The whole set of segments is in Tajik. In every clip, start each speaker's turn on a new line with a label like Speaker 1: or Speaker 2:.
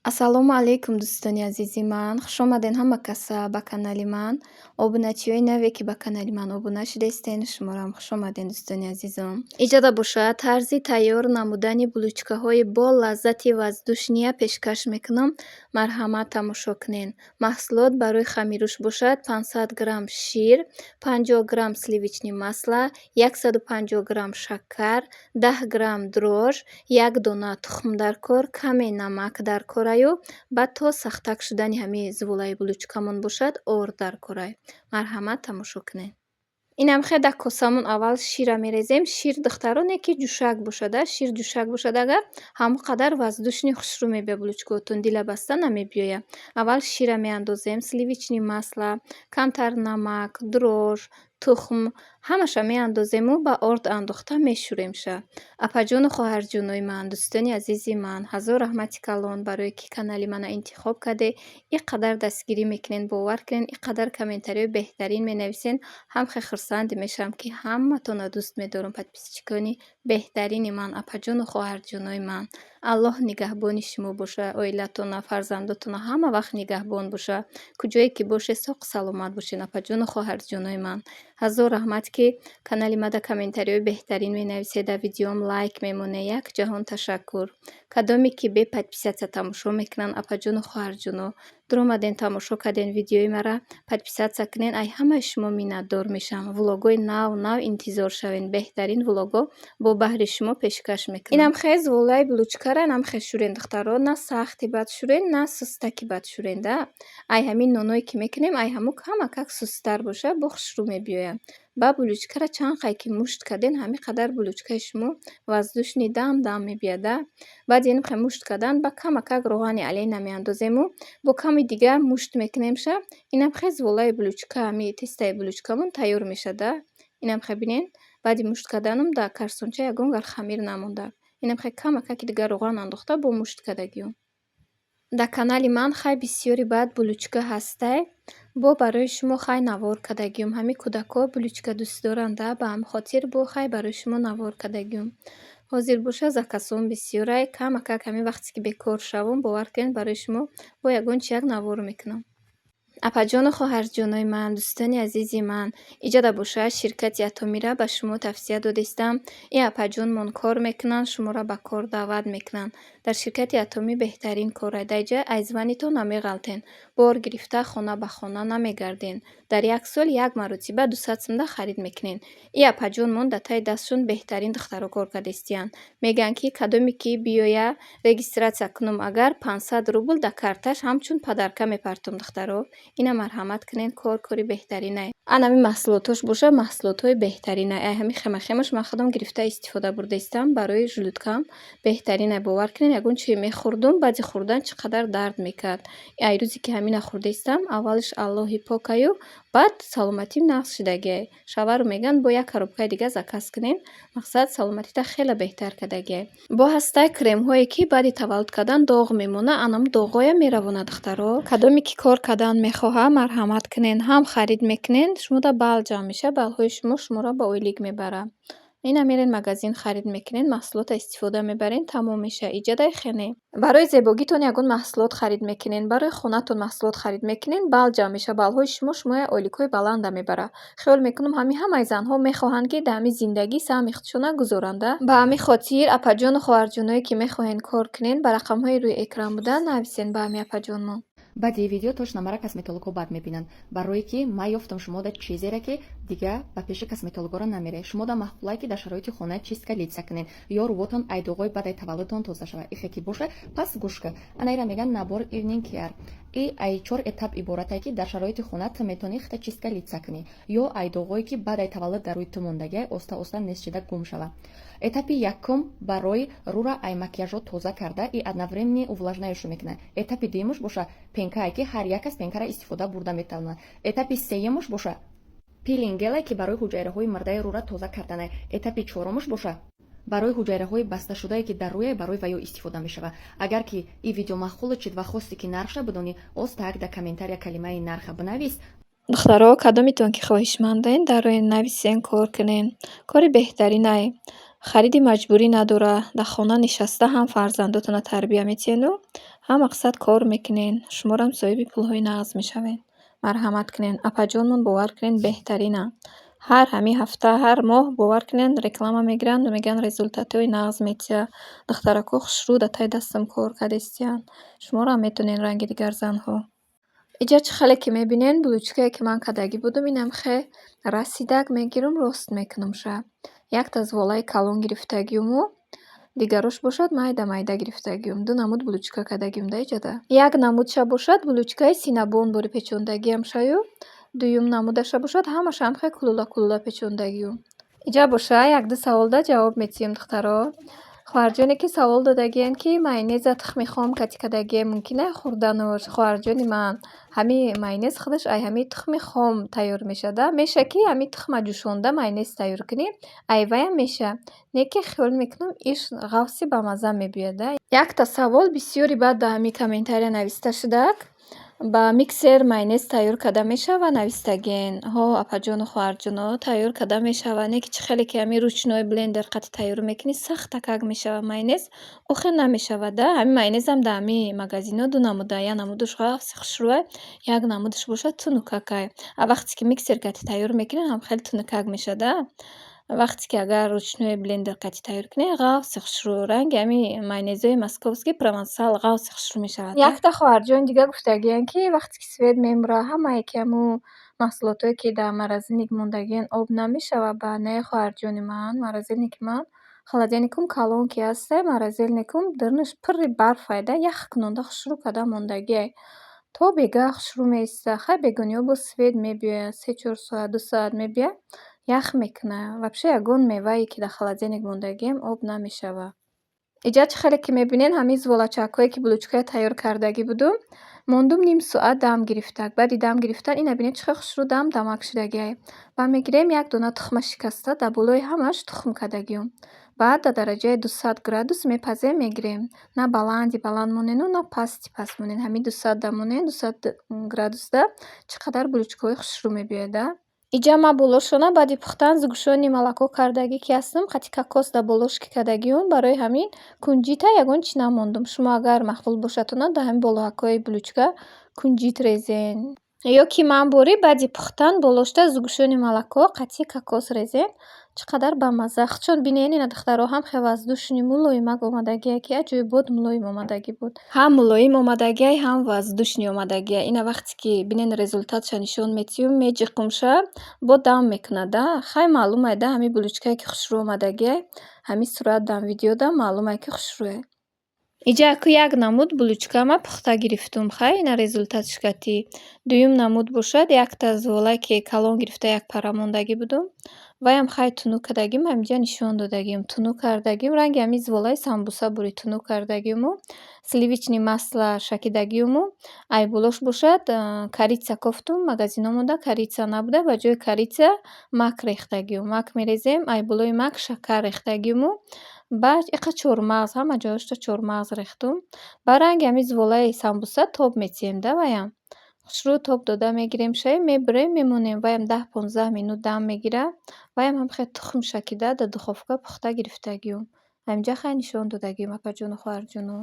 Speaker 1: Ассалому алайкум, дӯстони азизи ман. Хушомадед ҳама каса ба канали ман. Обуначиҳои наве, ки ба канали ман обуна шудаистен, шуморо хушомадед, дӯстони азизом. Иҷода бошад, тарзи тайёр намудани булочкаҳои бо лаззати воздушный пешкаш мекунам. Марҳамат, тамошо кунед. Маҳсулот барои хамируш бошад: 500 грамм шир, 50 грамм сливочный масло, 150 грамм шакар, 10 грамм дрожж, як дона тухм дар кор, каме намак дар кораю баъд то сахтак шудани ҳамаи зуволаи булочкамон бошад, орд дар корай. Марҳамат, тамошо кунед. Инам хел дар косамон аввал шира мерезем. Шир, духтаро, не ки ҷӯшак бошада. Шир ҷӯшак бошад агар, ҳамон қадар воздушный хушрӯ мебиёяд булочкаҳотон, дила баста намебиёяд. Аввал шира меандозем, сливочный масло, камтар намак, дрожж, тухм ҳамаша меандозему ба орд андохта мешӯремша. Апаҷону хоҳарҷонои ман, дӯстони азизи ман, ҳазор раҳмати калон барое ки канали мана интихоб кардед, ин қадар дастгирӣ мекунед. Бовар кунед, ин қадар комментариҳои беҳтарин менависед, ҳам хел хурсанд мешавам, ки ҳаматонро дӯст медорам. Подписчикони беҳтарини ман, апаҷону хоҳарҷонои ман, Аллоҳ нигаҳбони шумо боша, оилатона, фарзандотона ҳама вақт нигаҳбон боша. Куҷое ки бошед, соқу саломат бошед, апаҷону хоҳарҷонои ман. Ҳазор раҳмат, ки канали мада комментариҳои беҳтарин менависед, дар видеоам лайк мемонед. Як ҷаҳон ташаккур. Кадоме ки бе подписаться тамошо мекунанд, апаҷону хоҳарҷоно, дуромаден, тамошо карден видеои мара, подписаться кунед. Ай ҳамаи шумо миннатдор мешавам. Влогҳои нав нав интизор шавед, беҳтарин влогҳо бо баҳри шумо пешкаш мекунам. Инам хел зуволаи булочкара инам хел шӯрен, духтаро, на сахти бад шӯрен, на сустаки бад шӯрен да. Ай ҳамин ноное ки мекунем, ай ҳамун камакак сусттар боша, бо хушрӯ мебиёяд. Ба булочкара чанд қай ки мушт карден, ҳамин қадар булочкаи шумо воздушный дам дам мебиёяд да. Баъди ин хел мушт кардан ба камакак роғани олена меандозему, бо ками дигар мушт мекунемша. Инам хел зуволаи булочка, ҳами тестои булочкамон тайёр мешавад да. Инам хел бинед, баъди мушт карданам дар карсонча ягон гар хамир намонда. Инам хел камакаки дигар роған андохта, бо мушт кардагиём. Дар канали ман хай бисёри баъд булочка ҳастай, бо барои шумо хай навор кардагиём. Ҳамин кӯдакҳо булочка дӯст доранд да, ба ҳамин хотир бо хай барои шумо навор кардагиём. Ҳозир боша, заказҳом бисёрай, камакак ҳамин вақте ки бекор шавам, бовар кунед, барои шумо бо ягон чи як навор мекунам. Апаҷону хоҳарҷонои ман, дӯстони азизи ман, иҷода бошад, ширкати Атомира ба шумо тавсия додистам. Ин апаҷонмон кор мекунанд, шуморо ба кор даъват мекунанд. Дар ширкати Атомӣ беҳтарин корай. Дар иҷа аз ванитон намеғалтен, бор гирифта хона ба хона намегарден. Дар як сол як маротиба 200 сумда харид мекунен. Ин апаҷонмон дар таи дастшон беҳтарин духтаро кор кардистиянд. Мегӯянд, ки кадоме ки биёя регистрация кунам агар, 500 рубл дар карташ ҳамчун подарка мепартом, духтаро. Ина марҳамат кунед, кор кори беҳтаринай. Ан ҳамин маҳсулотош боша, маҳсулотҳои беҳтаринай. Ай ҳамин хемахемаш ман худам гирифта истифода бурдаистам, барои желудкам беҳтаринай. Бовар кунед, ягон чизе мехӯрдум, баъди хӯрдан чӣ қадар дард мекард. Ай рӯзе ки ҳамина хӯрдаистам, аввалиш Аллоҳи покаю, баъд саломатим нағз шудагиай. Шавару мегӯянд, бо як коробкаи дига заказ кунем. Мақсад, саломатита хеле беҳтар кардагиай. Бо ҳастай кремҳое, ки баъди таваллуд кардан доғ мемонад, анам доғҳоям меравонад, духтаро. Кадоме ки кор кардан мехоҳад, марҳамат кунед, ҳам харид мекунед, шумода балл ҷамъ мешавад, баллҳои шумо шуморо ба ойлик мебарад. Ина мерен магазин, харид мекунед, маҳсулотро истифода мебаред, тамом мешавад. Иҷадай хене. Барои зебогитон ягон маҳсулот харид мекунед, барои хонатон маҳсулот харид мекунед, балл ҷамъ мешавад. Баллҳои шумо шумоя ойликҳои баланда мебарад. Хиёл мекунам, ҳамин ҳамаи занҳо мехоҳанд, ки дар ҳамин зиндагӣ саҳми худшона гузоранд. Ба ҳамин хотир, апаҷону хоҳарҷоное, ки мехоҳед кор кунед, ба рақамҳои рӯи экран буда нависед ба ҳамин апаҷонмон.
Speaker 2: Баъди видео точно мара косметологҳо бад мебинанд, барое ки ман ёфтам шумода чизере, ки дига ба пеши косметологҳоро намере. Шумода маъқулае, ки дар шароити хона чистка лица кунед ё рӯвотон ай доғои баъдаи таваллудтон тоза шавад. Ихе ки боша, пас гӯш кун. Ана ира мегӯянд набор Evening Care. И ай чор этап иборатае, ки дар шароити хона ту метавонӣ хита чистка лица кунӣ ё ай доғое, ки баъдаи таваллуд дар рӯи ту мондагиай, оста оста нест шида гум шавад. Этапи якум барои рӯра ай макияжҳо тоза карда и одновременно увлажняющий мекунад. Этапи дуюмаш боша пенкае, ки ҳар як кас пенкара истифода бурда метавонад. Этапи сеюмаш боша пилинг геле, ки барои ҳуҷайраҳои мурдаи рӯра тоза карданай. Этапи чорумаш боша барои ҳуҷайраҳои басташудае, ки дар рӯя, барои ваё истифода мешавад. Агар ки ин видео маъқул чид ва хости, ки нархша бидонӣ, остак дар комментария калимаи нарха бинавис.
Speaker 1: Духтаро, кадометон ки хоҳишмандед, дароен, нависен, кор кунен. Кори беҳтаринай. Хариди маҷбурӣ надорад. Дар хона нишаста ҳам фарзандотонро тарбия метиҳену Ҳам мақсад кор мекунен, шуморам соҳиби пулҳои нағз мешавед. Марҳамат кунен. Апаҷонмон, бовар кунен, беҳтаринанд. Ҳар ҳамин ҳафта, ҳар моҳ, бовар кунен, реклама мегиранд, мегӯянд результатҳои нағз метиҳад. Духтарако хушрӯ дар таи дастам кор кардистиянд. Шуморам метавонед ранги дигар занҳо. Иҷа чӣ хеле ки мебинен, булочкае ки ман кардагӣ будум, инам хе расидак мегирум, рост мекунумша. Якта зволаи калон гирифтагиуму дигарош бошад майда майда гирифтагиум. Ду намуд булочка кардагиум да иҷода. Як намудша бошад булочкаи синабон бори печондагиам шаю, дуюм намудаша бошад ҳамаша ҳамхе кулула кулула печондагиум. Иҷа боша як-ду саволда ҷавоб метиҳем, духтаро. Хоҳарҷоне ки савол додагиен, ки майонеза тухми хом кати кардагием, мумкин ай хӯрданош. Хоҳарҷони ман, ҳамин майонез худаш ай ҳамин тухми хом тайёр мешавад. Меша ки ҳамин тухма ҷӯшонда майонез тайёр кунӣ, ай ваям меша. Не ки хиёл мекунам, иш ғафси бамазза мебиёяд. Якта савол бисёри баъд дар ҳамин комментария нависта шудак. Ба миксер майонез тайёр карда мешавад, навистагиен. Ҳо, апаҷону хоҳарҷоно, тайёр карда мешавад. Не ки чӣ хеле ки ҳамин ручной блендер қати тайёр мекунӣ, сахтакак мешавад майонез. Охир намешавад да. Ҳамин майонезам дар ҳамин магазинҳо ду намуда. Як намудаш ғафси хушрӯай, як намудаш бошад тунукакай. А вақте ки миксер кати тайёр мекунӣ, ҳам хеле тунукак мешавад да. Вақте ки агар ручной блендер қати тайёр кунӣ, ғафси хушрӯ, ранги ҳамин майонезҳои московский, провансал ғафси хушрӯ мешавад. Якта хоҳарҷони дига гуфтагиянд, ки вақте ки свет мемура, ҳамае ки ҳамун маҳсулотое ки дар морозильник мондагианд, об намешавад. Ба не, хоҳарҷони ман, морозильники ман, холодильникум калон ки ҳастай, морозильникум дарунаш пурри барфай да, ях кунонда хушрӯ карда мондагиай. То бегаҳ хушрӯ меистад. Хай, бегониҳо боз свет мебиёяд, 3-4 соат, 2 соат мебиёяд, ях мекунад. Вообще ягон мевае ки дар холодильник мондагиам, об намешавад. Иҷа чӣ хеле ки мебинен, ҳамин зволачакҳое ки булочкае тайёр кардагӣ будум, мондум ним соат дам гирифтак. Баъди дам гирифтан ина бинед, чӣ хел хушрӯ дам дамак шудагиай. Баъд мегирем, як дона тухма шикаста дар болои ҳамааш тухм кардагиум. Баъд дар дараҷаи 200 градус мепазем, мегирем. На баланди баланд монену, на пасти паст монен. Ҳамин 200-да монен, 200 градусда чӣ қадар булочкаҳои хушрӯ мебиёяд да. Иҷа ман болошона баъди пухтан сгущённый молоко кардагӣ ки ҳастам, қати кокос дар болош ки кардагиум, барои ҳамин кунҷита ягон чӣ намондум. Шумо агар маъқул бошадтона, дар ҳамин болоҳакҳои булочка кунҷит резен. Ё ки ман борӣ баъди пухтан болошта сгущённый молоко қати кокос резен. Чӣ қадар бамазза. Худшон бинед, ина, духтаро, ҳам хел воздушный, мулоимак омадагие, ки аҷоибот мулоим омадагӣ буд. Ҳам мулоим омадагиай, ҳам воздушный омадагиай. Ина вақте ки бинед, результатша нишон метиҳум, меҷиқумша, бо дам мекунад да. Хай, маълумай да, ҳамин булочкае ки хушрӯ омадагиай, ҳамин суратдам, видеодам маълумай, ки хушрӯе. Иҷа аку як намуд булочкама пухта гирифтум. Хай, ина результатш кати. Дуюм намуд бошад, якта зволае ки калон гирифта, як пара мондагӣ будум. Ваям хай тунук кардагим, ҳаминҷа нишон додагим. Тунук кардагим, ранги ҳамин зволаи самбуса бури тунук кардагиму, сливочный масло шакидагиуму, ай болош бошад корица кофтум, магазинҳо монда корица набуда, ба ҷои корица мак рехтагиум. Мак мерезем, ай болои мак шакар рехтагиуму, баъд иқа чормағз, ҳама ҷоашто чормағз рехтум. Ба ранги ҳамин зволаи самбуса тоб метиҳем да ваям. Хушрӯ тоб дода мегирем шай, мебурем, мемонем. Ваям 10-15 минут дам мегирад. Ваям ҳам хел тухм шакида дар духовка пухта гирифтагиум. Ҳаминҷа хай нишон додагиум, апаҷону хоҳарҷоно.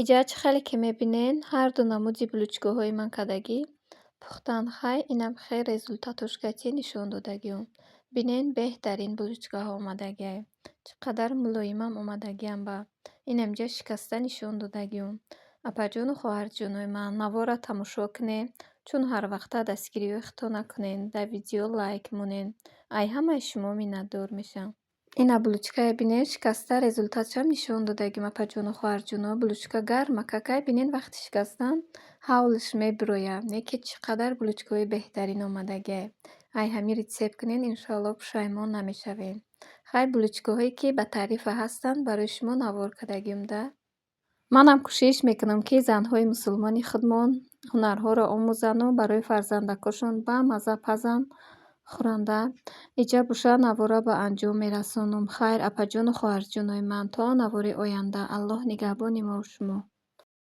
Speaker 1: Иҷа чӣ хеле ки мебинен, ҳар ду намуди булочкаҳои ман кардагӣ пухтан, хай инам хел результатош кати нишон додагиам. Бинен, беҳтарин булочкаҳо омадагиай. Чӣ қадар мулоимам омадагиам ба. Инамҷа шикаста нишон додагиам. Апаҷону хоҳарҷонои ман, наворро тамошо кунед, чун ҳар вақта дастгириҳои худто накунед, дар видео лайк монед. Ай ҳамаи шумо миннатдор мешавам. Ина булочкае бинед, шикаста результатшам нишон додагим, апаҷону хоҳарҷоно. Булочка гармакакай, бинед, вақти шикастан ҳавлиш мебирояд. Не ки чӣ қадар булочкаҳои беҳтарин омадагиай. Ай ҳамин рецепт кунед, иншоалло пушаймон намешавед. Хай, булочкаҳое ки ба таърифа ҳастанд, барои шумо навор кардагиам да. Манам кӯшиш мекунам, ки занҳои мусулмони худмон ҳунарҳоро омӯзану барои фарзандакошон ба мазза пазанд, хӯранда. Иҷа боша, наворро ба анҷом мерасонам. Хайр, апаҷону хоҳарҷонои ман, то навори оянда. Аллоҳ нигаҳбони мову шумо.